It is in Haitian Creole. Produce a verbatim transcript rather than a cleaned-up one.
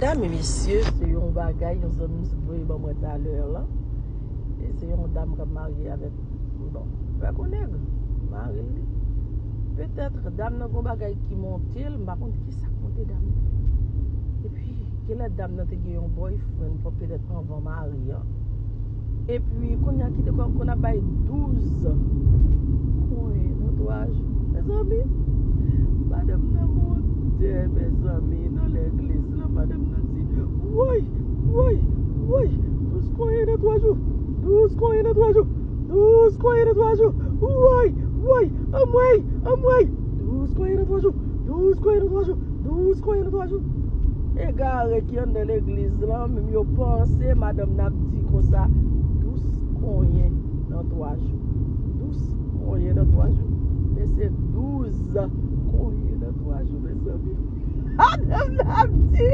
Mezanmi, mesye, se yon bagay, yon zanmi m voye ban mwen talè la. E se yon dam k ap marye avèk, bon, avèk yon nèg, mari li. Petèt dam nan gon bagay ki monte l, m pa konn ki sa k monte dam nan. Epi, genlè dam nan te gen yon boyfriend, petèt anvan mari an. Epi, kounye a ki te kon, kon ap bay douz konyen nan twa jou. Mezanmi, madanm nan monte, mezanmi, nan legliz la, madanm nan di, woy, woy, woy, douz konyen nan twa jou, douz konyen nan twa jou, douz konyen nan twa jou, woy, woy, anmwey, anmwey, douz konyen nan twa jou, douz konyen nan twa jou, douz konyen nan twa jou. Egare ki anndan legliz lan, menm yo panse madanm nan ap di konsa, douz konyen nan twa jou. Douz konyen nan twa jou. Men se douz konyen nan twa jou, mezanmi. Madanm nan ap di,